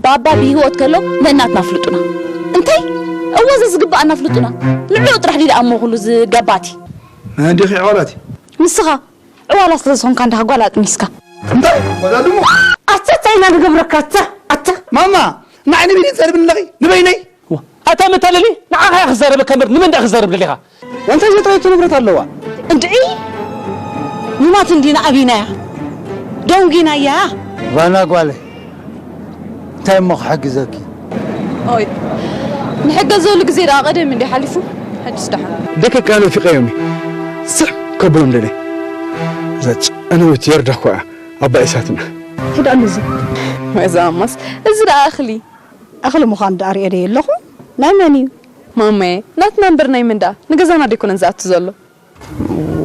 ባባ ብህይወት ከሎ ነናትና ፍልጡና። እንታይ? እወ፣ ዘዝግብኣና ፍልጡና። ንዕኡ ጥራሕ ድዩ ደኣ እሞ ኩሉ ዝገባቲ? መን ዲኺ ዕዋላቲ? ንስኻ ዕዋላ ስለ ዝኾንካ እንዳ ጓል ኣጥኒስካ። እንታይ? ወላ ድሞ? ኣታ እንታይ ኢና ንገብረካ? ኣታ፣ ኣታ። ማማ፣ ንዓይ ንበይነይ ትዛረብኒ ኣለኺ? ንበይነይ? ዋ፣ ኣታ መታለሊ፣ ንዓኻ እየ ክዛረበካ እምበር፣ ንመን ደኣ ክዛረብ ደሊኻ? ወንታ ዘጥረየቶ ንብረት ኣለዋ። እንድዒ፣ ንማት እንዲና ኣቢናያ። ደንጒናያ። ዋና ጓለ፣ እንታይ እሞ ክሕግዘኪ? ኦይ፣ ንሕገዘሉ ግዜ ደኣ ቀደም እንዲ ሓሊፉ፣ ሕጅስ ደሓን። ደቂ ቃል ወፊቀዮም ስሕ ከብሎም ደለ። እዛ ጨነዊት የርዳ እኮ እያ ኣባ ኢሳትና። ሄዳ ኣሎ እዚ። ወዛ ኣማስ፣ እዚ ደኣ እኽሊ። እኽሊ ምዃን ደኣ ርእየ ደየ ኣለኹ። ናይ መን እዩ? ማማዬ፣ ናትና እምበር ናይ መን ደኣ? ንገዛና ደይኮነን ዝኣቱ ዘሎ።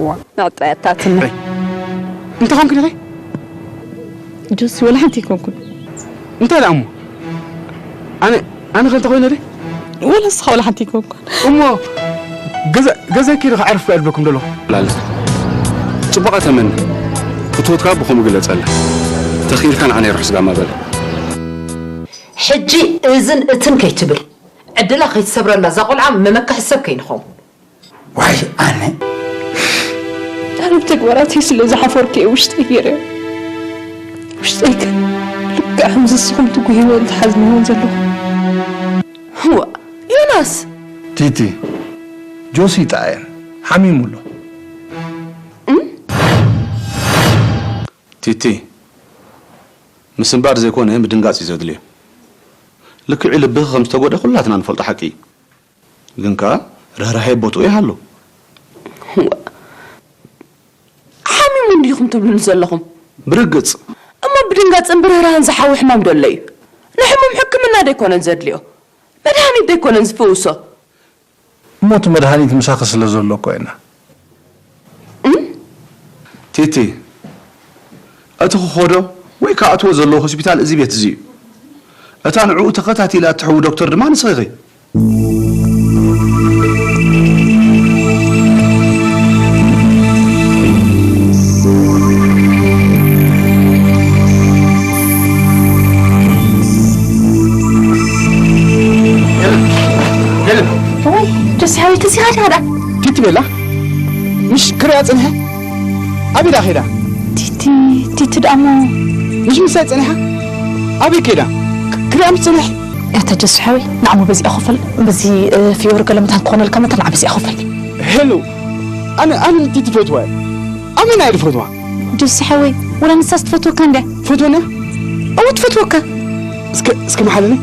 ዋ። ንዕጥራይ ኣታትና። እንታይ ኮንኩ ኢኺ? ጆሲ፣ ወላ ሓንቲ ኣይኮንኩን። እንታይ ደኣ እሞ? ኣነ፣ ኣነ ከ እንታይ ኮይነ ደይ? ወላ ንስኻ ወላ ሓንቲ ኣይኮንኩን። እሞ ገዛ፣ ገዛይ ከይደ ከዕርፍ ከዕልበኩም ደለኹ። ላለ። ጽቡቓ ተመኒ። ፍትወትካ ብኸምኡ ግለጸላ። ተኺኢልካ ንዓና ይርሕስ ጋማ በለ። ሕጂ እዝን እትን ከይትብል፣ ዕድላ ከይትሰብረላ እዛ ቆልዓ መመክሒ ሰብ ከይንኸውን። ዋይ ኣነ። ኣነ ብተግባራተይ ስለ ዝሓፈርኩ እየ ውሽጠይ ገይረ። ውሽጠይ ከ ልክዕ ከምዚ ንስኹም ትጉህይዎን ትሓዝንዎን ዘለኹም። እዋ፣ ዮናስ! ቲቲ፣ ጆሲ ይጠዓየን፣ ሓሚሙ ኣሎ። እም? ቲቲ፣ ምስንባድ ዘይኮነ ምድንጋጽ እዩ ዘድልዮ። ልክዕ ልብኺ ከም ዝተጎድአ ኩላትና ንፈልጦ ሓቂ እዩ። ግን ከኣ ርህራሄ ቦትኡ ይሃሉ። እዋ፣ ሓሚሙ እንዲኹም ትብሉኒ ዘለኹም? ብርግጽ። እሞ ብድንጋጽን ብርህራህን ዝሓዊ ሕማም ዶ ኣሎ እዩ? ንሕሙም ሕክምና ደይኮነን ዘድልዮ? መድሃኒት ደይኮነን ዝፍውሶ? እሞ እቲ መድሃኒት ምሳኺ ስለ ዘሎ እኮ ኢና። እም? ቲቲ፣ እቲ ክኸዶ ወይ ከኣትዎ ዘለዎ ሆስፒታል እዚ ቤት እዚ እዩ። እታ ንዕኡ ተኸታቲላ እትሕዊ ዶክተር ድማ ንስኺ ኢኺ። ሄለን፣ ሄለን። ወይ፣ ጆሲ ሓወይ፣ ተሲኻ ዲኻ ደኣ? ቲቲ ቤላ፣ ምሽ ክሪኣ ጽንሐ? ኣበይ ደኣ ኸይዳ? ቲቲ፣ ቲቲ ደኣ እሞ? ምሽ ምሳይ ጸኒሓ? ኣበይ ከይዳ? ክ-፣ ክሪኣ ምሽ ጸኒሐ? ያታ ጆሲ ሓወይ፣ ንዓሞ በዚኣ ክፈል፣ በዚ፣ እ፣ ፊዮሪ ገለ መታን ክኾነልካ መታን ንዓ በዚኣ ክፈል። ሄሎ፣ ኣነ፣ ኣነ ንቲቲ ፈትዋ እየ። ኣመና እየ ዝፈትዋ። ጆሲ ሓወይ፣ ወላ ንሳስ ትፈትወካ እንድያ። ፈትወኒ? እወ ትፈትወካ። እስከ፣ እስከ መሓለኒ።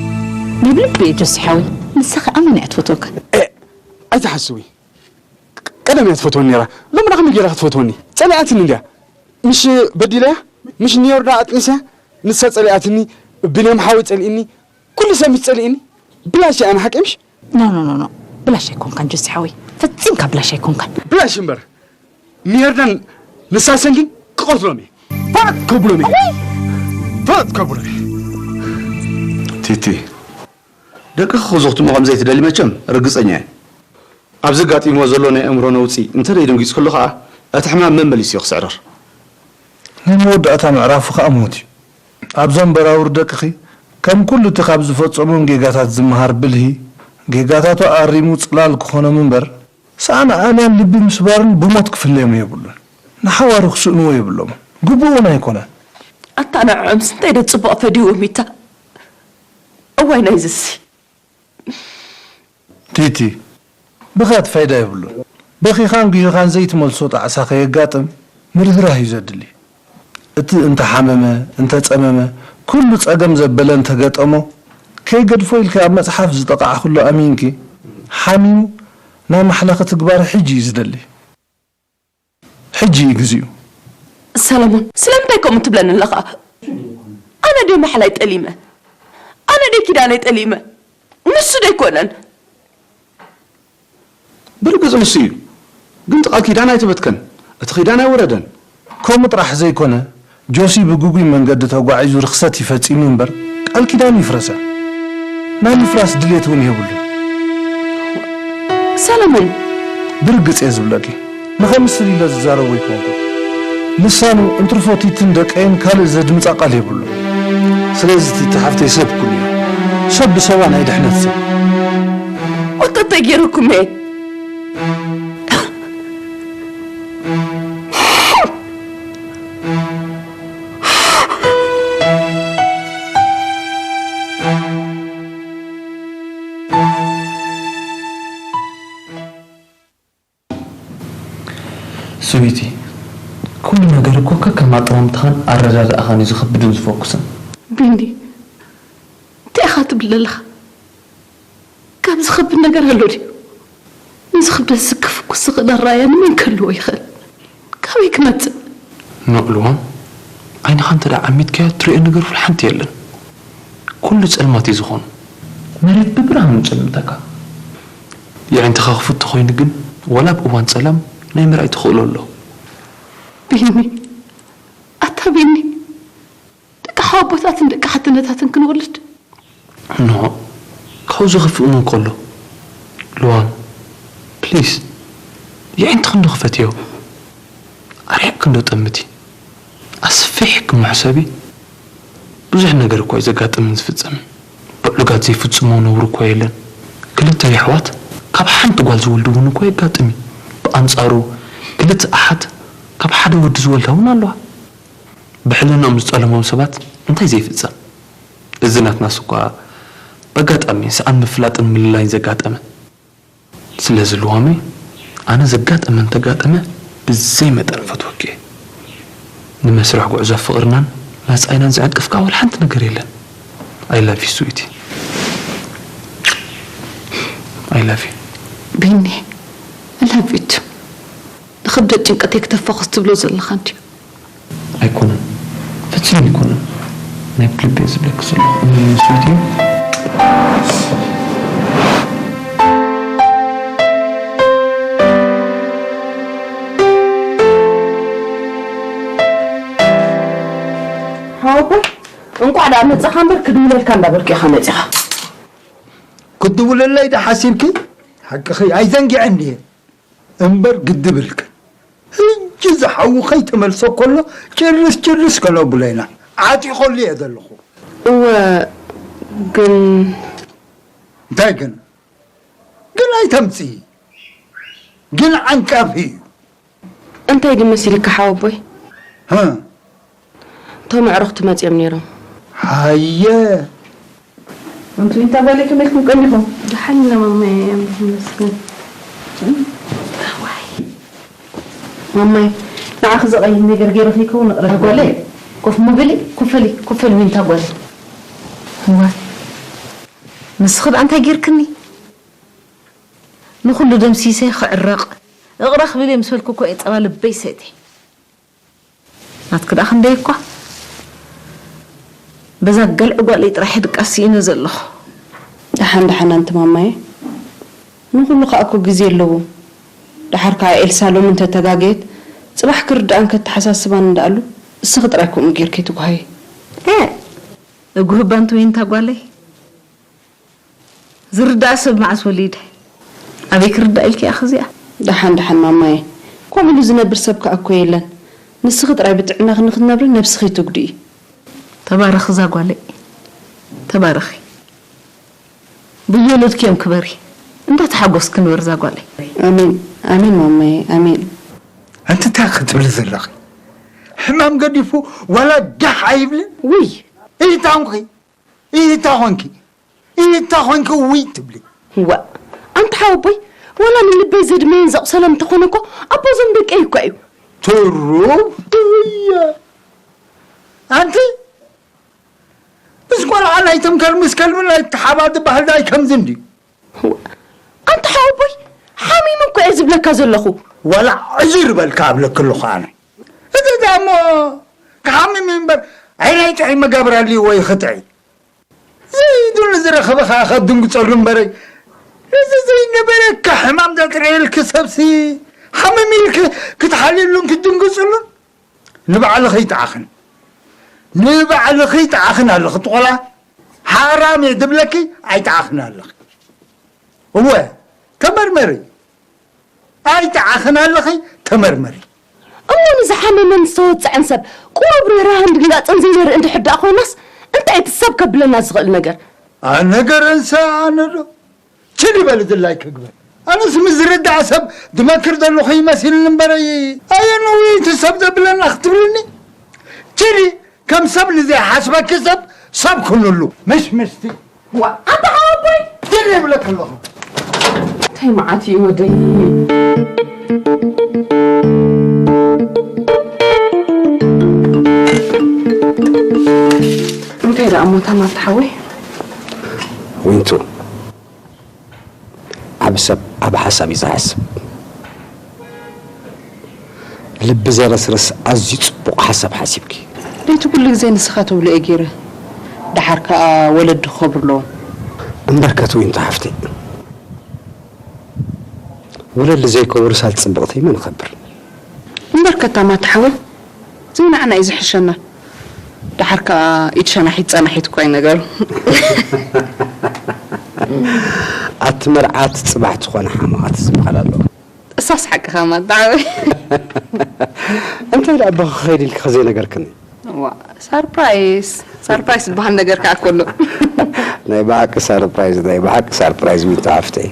ናይ ብልቢ እየ ጆሲ ሓወይ፣ ንሳ ኸኣ ኣመና እያ ትፈትወካ። እ፣ ኣይትሓስዊ። ቀደም እያ ትፈትወኒ ነይራ። ሎሚ ደኣ ከመይ ገይራ ክትፈትወኒ? ጸሊኣትኒ እንድያ። ምሽ በዲለያ? ምሽ ኒዮርዳ ኣጥኒሰያ? ንሳ ጸሊኣትኒ፣ ብንያም ሓወይ ጸሊእኒ፣ ኩሉ ሰብ ምስ ጸሊእኒ፣ ብላሽ እያ ኣነ ሓቀይ ምሽ? ኖ፣ ኖ፣ ኖ፣ ኖ። ብላሽ ኣይኮንካን ጆሲ ሓወይ። ፈጺምካ ብላሽ ኣይኮንካን። ብላሽ እምበር። ኒዮርዳን ንሳሰን ግን ክቐትሎም እየ። ፈረጥ ከብሎም እየ። ፈረጥ ከብሎም እየ። ቲቲ፣ ደቅኺ ክዝኽትሞ ከም ዘይትደሊ መቸም ርግጸኛ እየ። ኣብዚ ኣጋጢምዎ ዘሎ ናይ ኣእምሮ ነውጺ እንተ ደይደንጊጽክሉ ከኣ፣ እቲ ሕማም መመሊሱ እዩ ክስዕረር። ናይ መወዳእታ ምዕራፉ ከኣ ሞት እዩ። ኣብዞም በራውር ደቅኺ፣ ከም ኩሉ እቲ ካብ ዝፈጸሞም ጌጋታት ዝመሃር ብልሂ፣ ጌጋታቱ ኣሪሙ ጽላል ክኾኖም እምበር፣ ሰኣን ኣእልያን ልቢ ምስባርን ብሞት ክፍለዮም የብሉን። ንሓዋሩ ክስእንዎ የብሎምን። ግቡእ እውን ኣይኮነን። ኣታ ንዕኦምስ እንታይ ዶ ጽቡቕ ፈዲዎም ኢታ? እዋይ ናይዝሲ። ቲቲ፣ ብኽያት ፋይዳ የብሉን። በኺኻን ጉሂኻን ዘይትመልሶ ጣዕሳ ከየጋጥም ምርህራህ እዩ ዘድሊ። እቲ እንተሓመመ፣ እንተጸመመ፣ ኩሉ ጸገም ዘበለ እንተገጠሞ፣ ከይገድፎ ኢልኪ ኣብ መጽሓፍ ዝጠቓዕክሉ ኣሚንኪ፣ ሓሚሙ ናይ ማሕላ ክትግባር ሕጂ እዩ ዝደሊ። ሕጂ እዩ ግዜኡ። ሰለሞን፣ ስለምንታይ ከምኡ ትብለኒ ኣለኻ? ኣነ ድየ ማሕላይ ጠሊመ? ኣነ ድየ ኪዳነይ ጠሊመ? ንሱ ዶ ኣይኮነን? ብርግጽ ንሱ እዩ። ግን እቲ ቃል ኪዳን ኣይተበትከን። እቲ ኪዳን ኣይወረደን። ከምኡ ጥራሕ ዘይኮነ፣ ጆሲ ብግጉይ መንገዲ ተጓዒዙ ርኽሰት እዩ ፈጺሙ እምበር፣ ቃል ኪዳኑ ይፍረሰ። ናይ ምፍራስ ድሌት እውን የብሉን። ሰለሞን! ብርግጽ እየ ዝብለኪ። ንኸምስል ኢለ ዝዛረቦ ኣይኮንኩን። ልሳኑ እንትርፎ ቲትን ደቀይን ካልእ ዘድምጻ ቃል የብሉን። ስለዚ ቲቲ ሓፍተይ ሰብ ኩን እዩ። ሰብ ብሰባ ናይ ድሕነት ሰብ። ወተተ ገይረኩም እየ። ስዊቲ፣ ኩሉ ነገር እኮ ከከም ኣጠማምታኻን ኣረዳድኣኻን እዩ ዝኸብድን ዝፈኩስን። ቢኒ፣ እንታይ ኢኻ ትብል ዘለኻ? ካብ ዝኸብድ ነገር ኣሎ ድዩ? ነዚ ክብደት ዝክፍኩስ ዝኽእል ኣረኣእያ ንመን ክህልዎ ይኽእል? ካበይ ክመጽእ? ንዕልዋም ዓይንኻ እንተ ደኣ ዓሚትካዮ እትርእዮ ነገር ፍልሓንቲ የለን። ኩሉ ጸልማት እዩ ዝኾኑ። መሬት ብብርሃኑ ጸልምተካ። የዒንትኻ ክፉት ተኾይኑ ግን ዋላ ኣብ እዋን ጸላም ናይ ምርኣይ ተኽእሎ ኣሎ። ቢኒ፣ ኣታ ቢኒ፣ ደቂ ሓወቦታትን ደቂ ሓትነታትን ክንወልድ ኖ፣ ካብኡ ዝኸፍእ እውን ከሎ። ልዋም፣ ፕሊስ፣ የዒንትኺ እንዶ ክፈትዮ። ኣርሒቕኪ እንዶ ጠምቲ። ኣስፊሕኪ እሞ ሕሰቢ። ብዙሕ ነገር እኳ እዩ ዘጋጥምን ዝፍጸምን። ብዕሉጋት ዘይፍጽሞ ነውሪ እኳ የለን። ክልተ የሕዋት ካብ ሓንቲ ጓል ዝወልዱ እውን እኳ የጋጥም እዩ። ብኣንጻሩ ክልተ ኣሓት ካብ ሓደ ወዲ ዝወልዳ እውን ኣለዋ። ብሕልናኦም ዝጠለሞም ሰባት እንታይ ዘይፍጸም? እዚ ናትናስ እኳ በጋጣሚ ሰኣን ምፍላጥን ምልላይን ዘጋጠመ። ስለዚ ልዋመይ ኣነ ዘጋጠመ እንተጋጠመ ብዘይ መጠን ፈትወኪ እየ። ንመስርሕ ጉዕዞ ፍቕርናን መጻኢናን ዝዕንቅፍ ከኣ ወላ ሓንቲ ነገር የለን። I love you ስዊቲ። I love you። ቢኒ፣ I love you too። ንኽብደት ጭንቀተይ ክተፋኹስ ትብሎ ዘለኻ እንድዩ። ኣይኮነን፣ ፍጹም ኣይኮነን። ናይ ብልቢ እየ ዝብለኪ ዘለኹ። እመኒ ስዊቲ። ሓወቦይ፣ እንቋዕ ደኣ መጻኻ እምበር ክድውለልካ እንዳበልኩ ኢኻ መጺኻ። ክትድውለለይ ዶ ሓሲብኪ? ሓቅኺ ኣይዘንጊዐን ድየ? እምበር ግዲ ብልክን። ሕጂ ዝሓዊ ከይተመልሶ ከሎ ጭርስ ጭርስ ከነብሎ ኢና። ዓጢኸሉ እየ ዘለኹ። እወ ግን እንታይ ግን? ግን ኣይተምጽኢ። ግን ዓንቃፊ እዩ። እንታይ ግን መሲልካ ሓወቦይ? ሀ? እቶም ኣዕሩኽቲ መጺኦም ነይሮም። ሃየ። ኣንቲ ዊንታ ጓለይ ከመይ ኢልኩም ቀኒኹም? ደሓን ኢና ማማየ ኣምላኽ ይመስገን። ማማይ ንዓኺ ዘቐይም ነገር ገይረ ከይከውን እቕረብ ጓለይ። ኮፍ ምበሊ ኮፈሊ ኮፈሊ ዊንታ ጓለይ። እዋ ንስኺ ደኣ እንታይ ጌርክኒ? ንኹሉ ደምሲሰ ክዕረቕ እቕረ ክብል እየ ምስ በልኩ እኮ እየ ጸባ ልበይ ሰትየ። ናትኪ ደኣ ክንደይ እኳ በዛ ገልዒ ጓለይ ጥራሕ ድቃስ ስኢነ ዘለኹ። ደሓን ደሓን ኣንቲ ማማየ፣ ንኹሉ ከኣ እኮ ግዜ ኣለዎ። ደሓር ከኣ ኤልሳ ሎሚ እንተተጋገየት ጽባሕ ክርድኣን ከተሓሳስባን እንዳኣሉ እስኺ ጥራይ ከምኡ ጌርኪ ትጓሃዪ። ኤ እጉህባ ኣንቲ ዊንታ ጓለይ። ዝርዳእ ሰብ መዓስ ወሊደ? ኣበይ ክርዳእ ኢልኪ ኢኺ እዚኣ? ደሓን ደሓን ማማየ፣ ከምኡ ኢሉ ዝነብር ሰብ ከኣ እኮ የለን። ንስኺ ጥራይ ብጥዕናኺ ንኽትነብሪ ነብስኺ ትጉድኢ። ተባረኺ እዛ ጓለይ፣ ተባረኺ። ብዝወለድክዮም ክበሪ፣ እንዳተሓጎስኪ ንበሪ እዛ ጓለይ። ኣሜን ኣሜን ማማየ ኣሜን። ኣንቲ እንታይ ክትብሊ ዘለኺ? ሕማም ገዲፉ ዋላ ጋሕ ኣይብልን። ውይ ኢታንኺ ኢታ ኾንኪ ኢታ ኾንኪ ውይ ትብሊ። ዋእ ኣንታ ሓወቦይ፣ ዋላ ንልበይ ዘድመየን ዘቑሰለን እንተኾነ እኮ ኣቦ እዞም ደቀይ እኳ እዩ። ትሩብ ትውየ ኣንቲ ምስ ቆልዓ ናይ ትምከር ምስ ከልቢ ናይ ተሓባእ ዝበሃል ዳይ ከምዚ እንድዩ። ኣንታ ሓወቦይ፣ ሓሚሙ እኮ እየ ዝብለካ ዘለኹ። ዋላ ዕዝር በልካ እብለኪ ኣለኹ ኣነ። እቲ ዳሞ ክሓምም እዩ እምበር ዓይነይ ጥዑይ መጋብር ኣልይዎ ይኽጥዒ። ዘይዱ ንዝረኸበ ኸዓ ከድንግጸሉ እምበረይ፣ ነዚ ዘይነበረካ ሕማም ዘጥረየልኪ ሰብሲ ሓመም ኢልኪ ክትሓልየሉን ክትድንግጽሉን ንባዕልኺ ይጥዓኽን። ንባዕልኺ ይጥዓኽን ኣለኺ። ጥቆላ ሓራም እየ ዝብለኪ ኣይጥዓኽን ኣለኺ። እወ ተመርመሪ። ኣይጥዓኽን ኣለኺ ተመርመሪ። እሞ ንዝሓመመን ዝተወጽዐን ሰብ ቁሩብ ርህራህን ድንጋጸን ዘይነርኢ እንድሕር ደኣ ኮይናስ እንታይ እቲ ሰብ ከብለና ዝኽእል ነገር? ኣነ ገረንሰ ኣነ ዶ ችል ይበል ድላይ ክግበር። ኣነስ ምስ ዝርዳእ ሰብ ድመክር ዘለኹ ይመሲልኒ እምበረይ፣ ኣየነውይቲ ሰብ ዘብለና ክትብልኒ? ችሊ ከም ሰብ ንዘይሓስበኪ ሰብ ሰብ ኩንሉ። ምሽ ምስቲ። ዋ ኣታ ሓወቦይ። ችል ይብለክ ኣለኹ። እንታይ መዓት እዩ ወደይ? እንታይ ደኣ እሞ ታማታ ሓወይ? ዊንቱ፣ ዓቢ ሰብ ዓቢ ሓሳብ እዩ ዝሓስብ። ልቢ ዘረስርስ ኣዝዩ ጽቡቕ ሓሳብ ሓሲብኪ። ለይቲ ኩሉ ግዜ ንስኻ ትብሎ እየ ገይረ። ደሓር ከኣ ወለዲ ክኸብሩ ኣለዎም። እምበርከት ዊንቱ ሓፍተይ፣ ወለዲ ዘይከብሩስ ኣቲ ጽብቕተይ መን ይኸብር? እምበርከት ታማታ ሓወይ፣ ዘይንዓና እዩ ዝሕሸና። ደሓር ከኣ ኢድ ሸናሒት ጸናሒት እኳ እዩ ነገሩ። ኣቲ መርዓት ጽባሕ ትኾነ ሓማቓት ዝበሃል ኣሎ። እሳስ ሓቅኻ ማታ ሓወይ። እንታይ ደኣ ኣቦኺ ክኸይድ ኢልኪ ከዘይነገርክኒ? ዋ ሳርፕራይዝ ሳርፕራይዝ ዝበሃል ነገር ከኣ እኮ ኣሎ። ናይ ብሓቂ ሳርፕራይዝ ናይ ብሓቂ ሳርፕራይዝ ዊንቱ ሓፍተይ።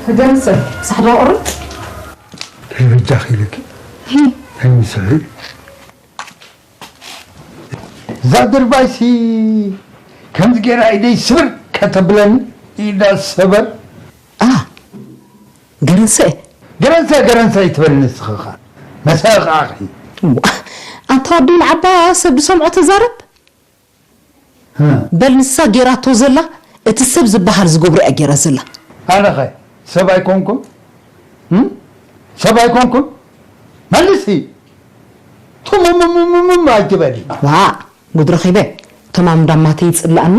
ህገንሰ ሳሕዳ ቁርብ ከይበጃኺ ኢለኪ ኣይምስሒ። እዛ ድርባይሲ ከምዚ ገይራ ኢደይ ስብር ከተብለኒ ኢዳ ሰበር። ኣ ገረንሰ ገረንሰ ገረንሰ ገረንሰ ይትበል ንስኺ ኸኣ መሳኺ ኣኺ። ኣታ ኣቦይ ንዓባ ሰብ ዝሰምዖ ተዛረብ። በል ንሳ ጌራቶ ዘላ እቲ ሰብ ዝበሃል ዝገብሮ እያ ጌራ ዘላ። ኣነኸ ሰብ ኣይኮንኩን እም? ሰብ ኣይኮንኩን መልሲ ቱሙሙሙሙም ኣይትበሊ። ዋእ ጉድ ረኺበ ተማም ዳማተይ ይጽልኣኒ።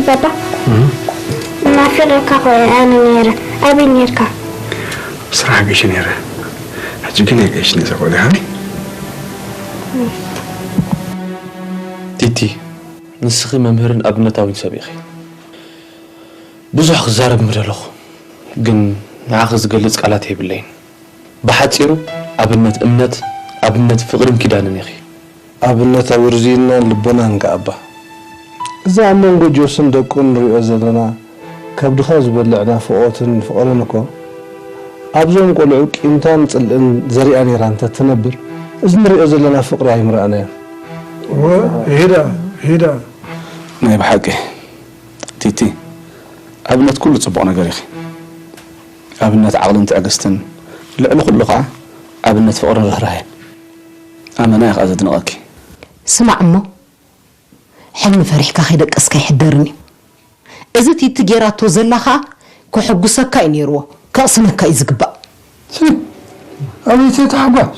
ባባ ናፊቐካ እኮ እየ ኣነ ነይረ። ኣበይ ነይርካ? ኣብ ስራሕ ገይሸ ነይረ። ሕጂ ግን ኣይገይሽን እየ እዛ ቆልዓ። ሃኒ። ቲቲ፣ ንስኺ መምህርን ኣብነታዊን ሰብ ኢኺ። ብዙሕ ክዛረብ ምደለኹ፣ ግን ንዓኺ ዝገልጽ ቃላት የብለይን። ብሓጺሩ ኣብነት እምነት፣ ኣብነት ፍቕርን ኪዳንን ኢኺ። ኣብነት ኣውርዝይልናን ልቦናን ከኣ እባ። እዚ ኣብ መንጎ ጆስን ደቁን ንሪኦ ዘለና ከብድኻ ዝበልዕ ናፍቖትን ፍቕርን እኮ ኣብዞም ቆልዑ ቂምታን ጽልእን ዘሪኣ ነይራ እንተ ትነብር እዚ ንሪኦ ዘለና ፍቕሪ ኣይምረኣናዮን። እወ፣ ይሄዳ፣ ይሄዳ። ናይ ብሓቂ ቲቲ ኣብነት ኩሉ ጽቡቕ ነገር ኢኺ። ኣብነት ዓቕልን ትዕግስትን፣ ልዕሊ ኩሉ ኸኣ ኣብነት ፍቕርን ርህራሄን። ኣመና እየ ኸኣ ዘድንቐኪ። ስማዕ እሞ፣ ሕልሚ ፈሪሕካ ከይደቀስካ ይሕደርን እዩ። እዚ ቲቲ ጌራቶ ዘላ ኸኣ ክሕጉሰካ እዩ ነይርዎ፣ ከቕስነካ እዩ ዝግባእ። ኣበይ ተተሓጓስ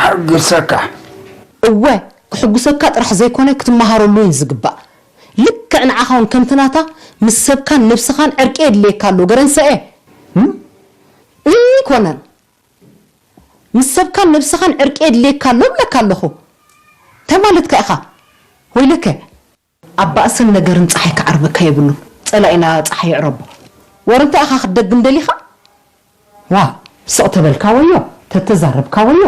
ሓግሰካ። እወ፣ ክሕጉሰካ ጥራሕ ዘይኮነ ክትመሃረሉ እዩ ዝግባእ። ልክዕ ንዓኻ እውን ከምቲ ናታ ምስ ሰብካን ነብስኻን ዕርቂ የድልየካ ኣሎ ገረንሰኤ። እም? እይ ኮነን። ምስ ሰብካን ነብስኻን ዕርቂ የድልየካ ኣሎ እብለካ ኣለኹ። እንታይ ማለትካ ኢኻ? ወይለከ። ኣብ ባእስን ነገርን ጸሓይ ክዓርበካ የብሉን። ጸላኢና ጸሓይ ይዕረቦ። ወረ እንታይ ኢኻ ክትደግም ደሊኻ? ዋ፣ ስቕ ተበልካ ወዮ፣ ተተዛረብካ ወዮ።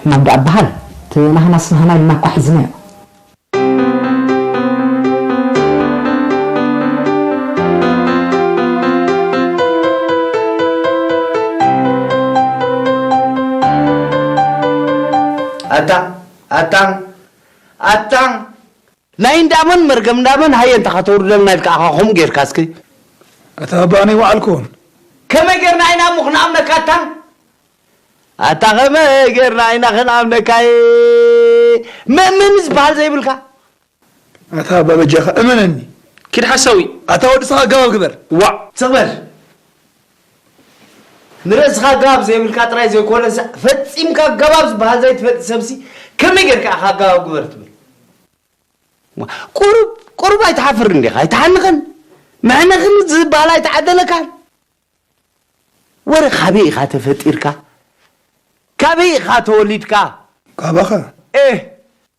ሕማም ደኣ በሃል፣ እቲ ናህናስ ናህና ኢልና እኳ ሒዝናዮ። ኣታ ኣታ ኣታ ናይ እንዳመን መርገም እንዳመን ሃየ እንተ ከተውርደልና ኢልካ ኣኻ ከምኡ ጌርካ እስኪ። ኣታ ኣባ ኣነ ይወዓልኩ እውን። ከመይ ጌርና ኢና እሞ ክንኣምነካ ኣታ? ኣታ ኸመይ ጌርና ኢና ክንኣምነካ? መእመኒ ዝበሃል ዘይብልካ። ኣታ ኣባ በጃኻ እመነኒ። ኪድ ሓሳዊ። ኣታ ወዲ ስኻ ኣገባብ ግበር። ዋዕ። ስቕ በል። ንርእስኻ ኣገባብ ዘይብልካ ጥራይ ዘይኮነስ ፈጺምካ ኣገባብ ዝበሃል ዘይትፈልጥ ሰብሲ ከመይ ጌርካ ኢኻ ኣገባብ ግበር ትብል? ቁሩብ ቁሩብ ኣይትሓፍርን ዲኻ? ኣይትሓንኽን? መሕነኽን ዝበሃል ኣይተዓደለካን? ወረ ካበይ ኢኻ ተፈጢርካ? ካበይ ኢኻ ተወሊድካ? ካባኻ። ኤህ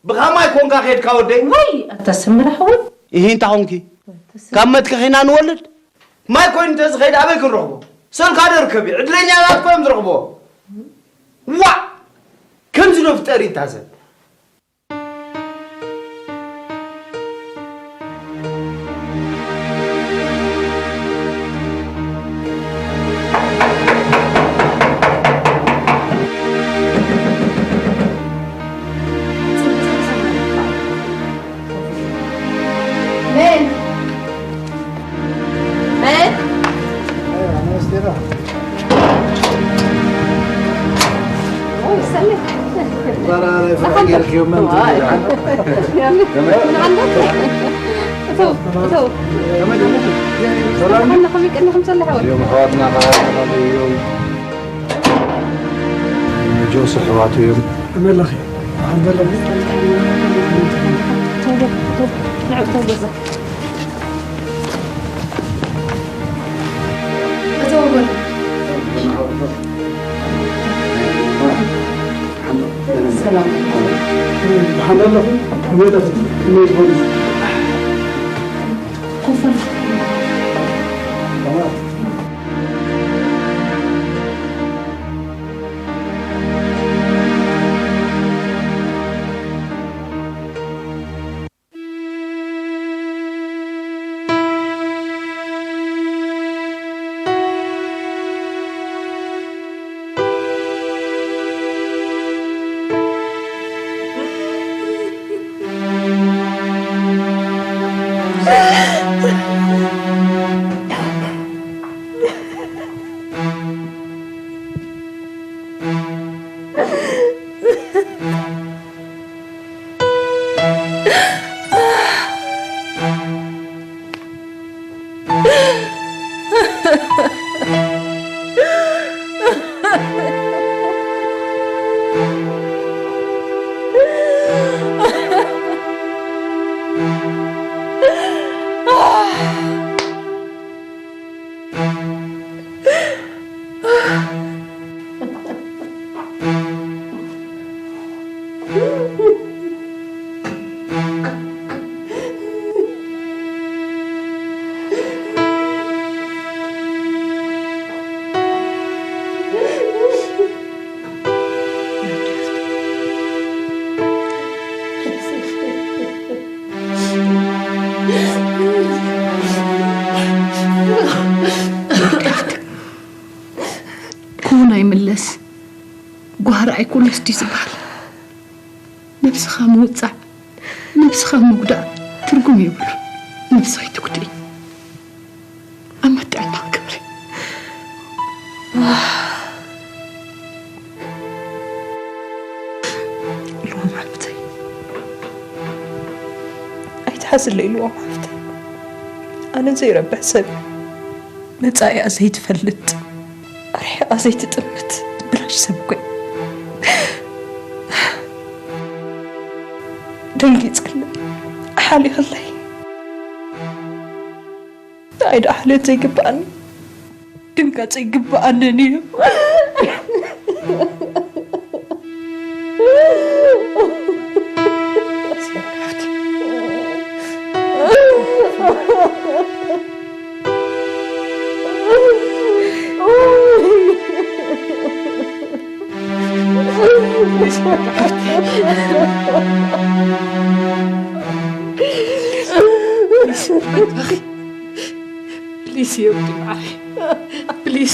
ብኻ ማይ ኮንካ ኸድካ ወደይ? ወይ ኣታ ስምራ ሓወይ። ኢሂ እንታ ኾንኪ? ካብ መትክኽ ኢና ንወልድ? ማይ ኮይኑ እንተዝኸይድ ኣበይ ክንረኽቦ? ሰልካ ዶ ርከቢ? ዕድለኛታት ኮ እዮም ዝረኽብዎ። ዋዕ! ከምዚ ዶ ፍጠር እዩ እታ ሰብ? ጆስ ኣሕዋቱ እዮም። ኣመላኺ። ሰላም። ደሓን ኣለኹም? ከመይ ኣለኹም? ከመይ ትኾኑ? ኮፈር። ክውን ኣይምለስ ጓህሪ ኣይኩለስ ድዩ ዝበሃል? ነብስኻ ምውጻዕ ነብስኻ ምጉዳእ ትርጉም የብሉ። ነብስኺ ትጉድኢ ኣመ ጥዕና ክብሪ። ሎም ሓብተይ ኣስለይልዎም ሓፍተይ። ኣነ ዘይረብሕ ሰብ፣ መጻኢኣ ዘይትፈልጥ፣ ኣርሒቓ ዘይትጥምት ብላሽ ሰብ እኮ እየ። ደንጊጽክለይ፣ ሓሊኽለይ። ንዓይ ደኣ ሓልዮት ዘይግብኣኒ፣ ድንጋጸ ይግብኣንን እዩ። ፕሊስ የውዲ ማዓረይ፣ ፕሊስ።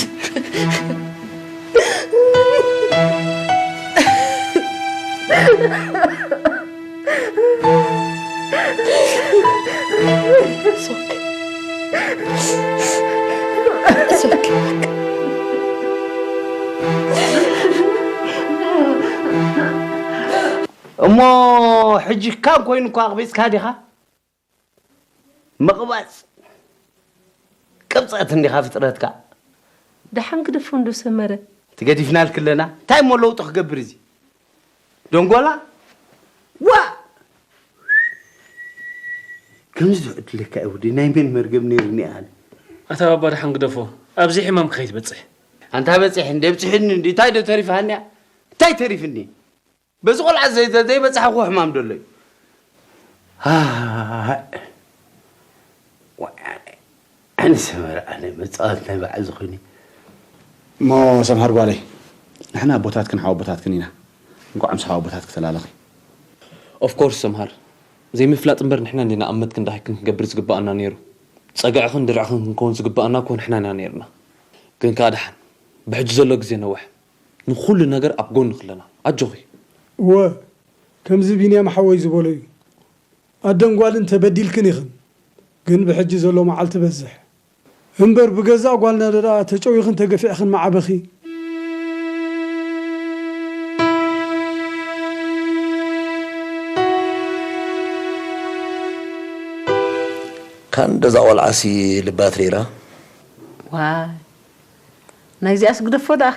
እሞ ሕጂ ካብ ኮይኑ እኮ ኣቕቢጽካ ዲኻ? ምቕባጽ ቅብጸት እንዲኻ ፍጥረትካ። ደሓን ግደፎ እንዶ ሰመረ። ትገዲፍናልክ ኣለና እንታይ እሞ ለውጢ ክገብር እዚ ደንጎላ ዋ ከምዚ ዝዕድለካ እዩ ወዲ ናይ መን መርገም ነይርኒ ኣነ ኣታ ባባ ደሓን ግደፎ ኣብዚ ሕማም ከይትበጽሕ ኣንታ በጺሕ እንደ ብጽሕኒ እንዲ እንታይ ዶ ተሪፋኒ እንታይ ተሪፍኒ በዚ ቆልዓ ዘይበፃሕኹ ሕማም ደሎ እዩ ኣነ ሰመረ ኣነ መፃወት ናይ በዓል ዝኾነ እሞ ሰምሃር ጓለይ ንሕና ኣቦታትክን ሓወቦታትክን ኢና እንኳዕ ምስ ሓወቦታትክ ተላለኺ ኦፍኮርስ ሰምሃር ዘይምፍላጥ እምበር ንሕና እንዲና ኣብ መትክን ዳሂክን ክንገብር ዝግበኣና ነይሩ ፀግዕኽን ድርዕኽን ክንከውን ዝግበኣና እኮ ንሕና ኢና ነይርና ግን ከዓ ደሓን ብሕጂ ዘሎ ግዜ ነውሕ ንኹሉ ነገር ኣብ ጎንኺ ኣለና ኣጆኺ። እወ ከምዚ ቢንያም ሓወይ ዝበሎ እዩ ኣደን ጓልን ተበዲልክን ኢኽን ግን ብሕጂ ዘሎ መዓልቲ በዝሕ እምበር ብገዛእ ጓልና ዶ ደኣ ተጨዊኽን ተገፊዕኽን ምዓበኺ። ካን ደዛ ቆልዓሲ ልባ ትሪራ። ዋይ ናይዚኣስ ግደፎ ደኣ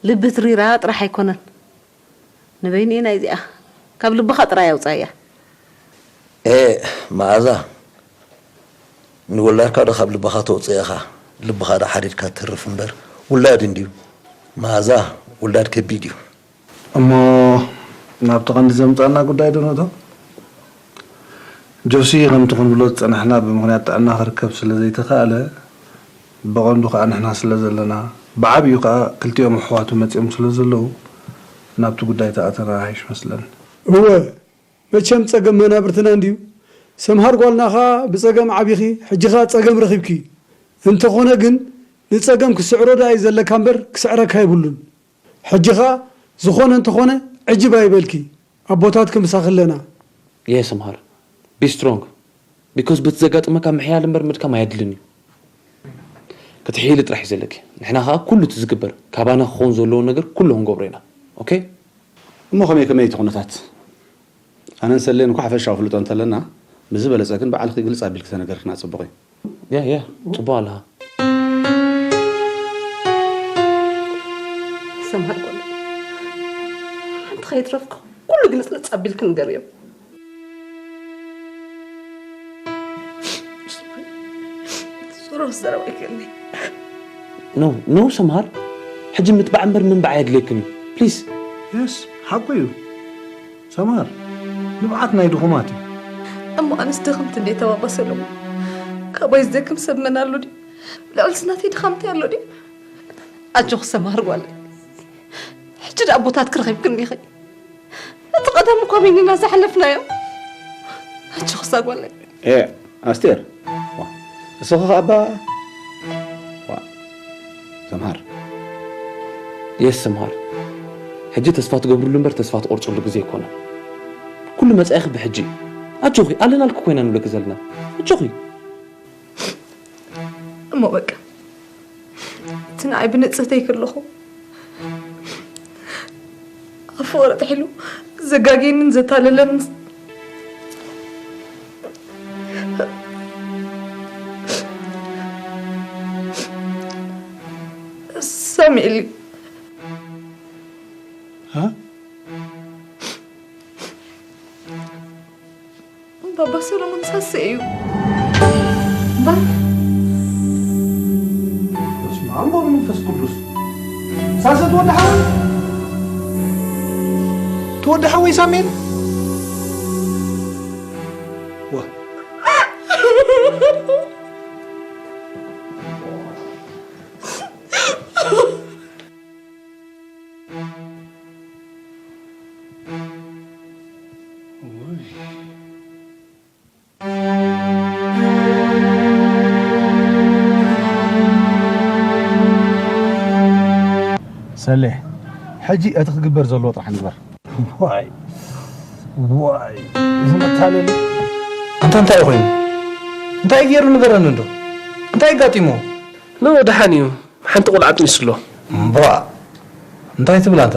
ልቢ ትሪራ ጥራሕ ኣይኮነን ንበይኑ እዩ ናይዚኣ ካብ ልብኻ ጥራይ ኣውፃያ። ኤእ መኣዛ ንውላድካ ዶ ካብ ልብኻ ተውፅእ ኢኻ ልብኻ ዶ ሓዲድካ ትተርፍ እምበር ውላድ እንድዩ መኣዛ ውላድ ከቢድ እዩ። እሞ ናብቲ ቀንዲ ዘምፀኣና ጉዳይ ዶ ንእቶ? ጆሲ ከምቲ ክንብሎ ዝፀናሕና ብምኽንያት ጥዕና ክርከብ ስለዘይተኻእለ ብቐንዱ ከዓ ንሕና ስለዘለና ብዓብዩ ከዓ ክልቲኦም ኣሕዋቱ መፂኦም ስለዘለዉ ናብቲ ጉዳይ ተኣተና ይሓይሽ መስለኒ። እወ መቸም ፀገም መናብርትና እንድዩ ሰምሃር ጓልና ከዓ ብፀገም ዓቢኺ ሕጂ ከዓ ፀገም ረኺብኪ እንተኾነ ግን ንፀገም ክስዕሮ ደኣ እዩ ዘለካ እምበር ክስዕረካ የብሉን ሕጂ ከዓ ዝኾነ እንተኾነ ዕጅብ ኣይበልኪ ኣቦታትኪ ምሳኺ ኣለና። Yes ሰምሃር be strong because በቲ ዘጋጥመካ ምሕያል እምበር ምድካም ኣየድልን እዩ ክትሕይሊ ጥራሕ እዩ ዘለኪ ንሕና ከዓ ኩሉ እቲ ዝግበር ካባና ክኸውን ዘለዎ ነገር ኩሉ ክንገብሮ ኢና okay እሞ ከመይ ከመይ እቲ ኩነታት ኣነን ሰሌን እኳ ሓፈሻዊ ፍልጦ እንተለና ብዝበለፀ ግን ባዕልኺ ግልፂ ኣቢልኪ ተነገርክና ፅቡቕ እዩ። ያ ያ ፅቡቕ ኣለኻ። ሰምሃር ጓለይ ሓንቲ ከይትረፍኪ ኩሉ ግልፅልፅ ኣቢልኪ ንገርዮም። ሱሩስ ዘረባ ይክእልኒ። No no ሰምሃር ሕጂ ምትባዕ እምበር ምንባዕ ኣየድልየክን እዩ please። Yes ሓቁ እዩ። ሰማር ንብዓት ናይ ድኹማት እዩ። እሞ ኣነስ ደኸምቲ እንዴ ተባባሰሎም ካባይ ዝደክም ሰብ መን ኣሎ ድዩ ልዕልቲ ናተይ ድኻምቲ ኣሎ ድዩ ኣጆኽ ሰማር ጓለይ ሕጂ ደኣ ኣቦታትኪ ረኺብክኒ ኢኺ እቲ ቀደም እኮ በይንና ዝሓለፍናዮ ኣጆኽሳ ጓለይ ኤ ኣስቴር እስኺ ከኣ ኣባ ሰምሃር የስ ሰምሃር ሕጂ ተስፋ ትገብርሉ እምበር ተስፋ ትቆርፅሉ ግዜ ኣይኮነን ኩሉ መፃኢኺ ብሕጂ እዩ ኣጆኺ ኣለናልኪ ኮይና ንብለኪ ዘለና ኣጆኺ እሞ በቃ እቲ ንዓይ ብንፅህተይ ከለኹ ኣብ ፍቕሪ ጥሒሉ ዘጋግየንን ዘታለለንን ኢሊ። ها؟ ባባ ሰሎሞን ሳሰ እዩ። እምበር በስመ አብ ወወልድ ወመንፈስ ቅዱስ። ሳሰ ትወዲ ሓወይ? ትወዲ ሓወይ ሳሙኤል? ዋ። ሰሌ፣ ሕጂ እቲ ክግበር ዘለዎ ጥራሕ ንግበር። ዋይ፣ ዋይ፣ እዚ መታለሊ። ኣንታ እንታይ ኮይኑ? እንታይ ገይሩ ንገረኒ እንዶ? እንታይ ኣጋጢሞ? ኖ፣ ደሓን እዩ። ሓንቲ ቆልዓ ጥኒሱ ኣሎ። እምቧ፣ እንታይ ትብል ኣንታ?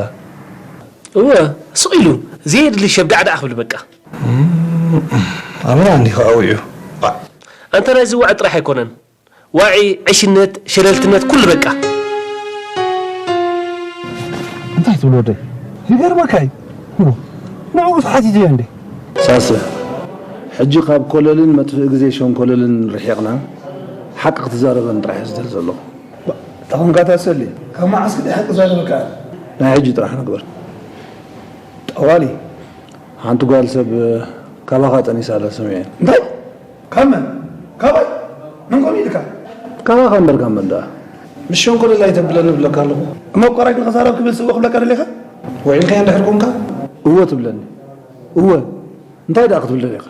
እወ፣ ስቕ ኢሉ፣ ዘየድሊ ሸብዳዕዳዕ ክብል በቃ። እም፣ ኣበና እንዲኻ ኣውዒዩ። ኣንታ ናይዚ ዋዒ ጥራሕ ኣይኮነን። ዋዒ፣ ዕሽነት፣ ሸለልትነት፣ ኩሉ በቃ። እንታይ ትብል ወደይ? ይገርመካ እዩ። እሞ፣ ንዕኡ ተሓቲተዮ እንዴ? ሳሰ፣ ሕጂ ካብ ኮለልን መጥፍኢ ግዜ ሸንኮለልን ርሒቕና፣ ሓቂ ክትዛረበን ጥራሕ እየ ዝደሊ ዘለኹ። እታ ኾንካ ታሰሊ፣ ካብ መዓስ ክደ ሓቂ ዛረበካ? ናይ ሕጂ ጥራሕ ንግበር። ጠዋሊ። ሓንቲ ጓል ሰብ ካባኻ ጠኒሳ ኣላ ሰሚዐ። እንታይ? ካብ መን? ካባይ? መን ኮን ኢልካ? ካባኻ እምበር ካብ መን ደኣ? ምስ ሸንኮለል ኣይተብለኒ እብለካ ኣለኹ። እሞ ቆራጭ ንኸዛረብ ክብል ስእወ ክብለካ ደሊኻ? ውዒልካያ እንድሕር ኮንካ? እወ ትብለኒ። እወ። እንታይ ደኣ ክትብል ደሊኻ?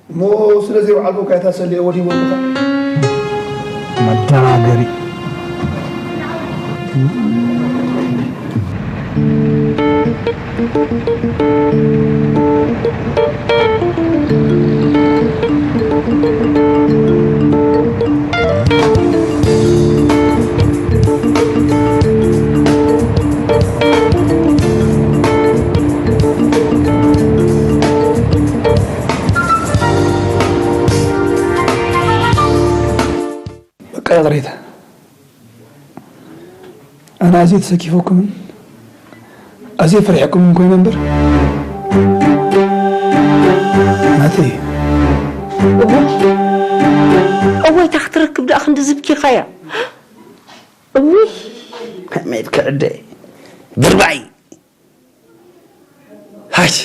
እሞ ስለ ዘይወዓልኩ እካ እታ ሰልየ ወዲቦ ኣለኻ። መደናገሪ። በቃ ይቕሬታ። ኣነ ኣዝየ ተሰኪፈኩምን ኣዝየ ፈሪሐኩምን ኮይነ እምበር፣ ናተይ እዩ። እወ፣ እወ፣ እታ ክትረክብ ደኣ ክንዲ ዝብኪኻያ። እውይ፣ ከመይ ኢልኪ ዕደ ድርባይ። ሃሽ፣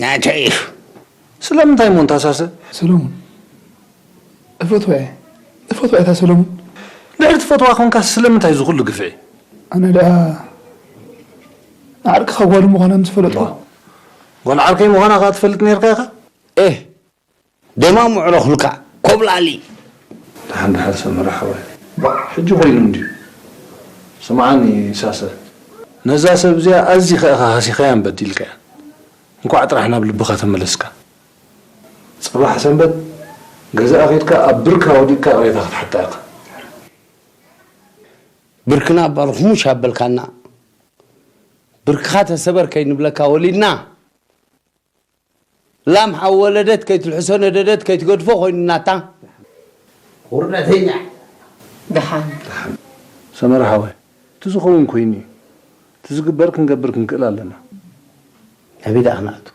ናተይ እዩ። ስለምንታይ እሞ እንታ ሳሰ? ሰሎሙን፣ እፈትዋ እየ። እፈትዋ እየ እታ ሰሎሙን። ድሕሪ ትፈትዋ ኾንካ ስለምንታይ እዚ ኩሉ ግፍዒ? ኣነ ደኣ ንዓርክኻ ጓሉ ምዃና ምስ ፈለጥኩ። ጓል ዓርከይ ምዃና ከኣ ትፈልጥ ነይርካ ኢኻ? ኤህ፣ ደማ ምዕሮኽልካ ኮብላሊ። ደሓን ደሓን ሰመረ ሓወይ። ባ፣ ሕጂ ኮይኑ እንድዩ። ስምዓኒ ሳሰ። ነዛ ሰብ እዚኣ ኣዚኻ ኢኻ ሃሲኻያን በዲልካያን። እንኳዕ ጥራሕ ናብ ልብኻ ተመለስካ። ጽባሕ ሰንበት ገዛኣ ኬድካ ኣብ ብርካ ወዲቕካ ቅሬታ ክትሓታ ኢኻ። ብርክና እባ ርኽሙሽ ኣበልካና። ብርክኻ ተሰበር ከይንብለካ ወሊድና። ላም ሓው ወለደት ከይትልሕሶ ነደደት ከይትገድፎ ኮይኑናታ። ውርደተኛ። ደሓን። ሰመረ ሓወይ፣ እቲ ዝኸውን ኮይኑ እዩ። እቲ ዝግበር ክንገብር ክንክእል ኣለና። ናበይ ደኣ ክንኣቱ?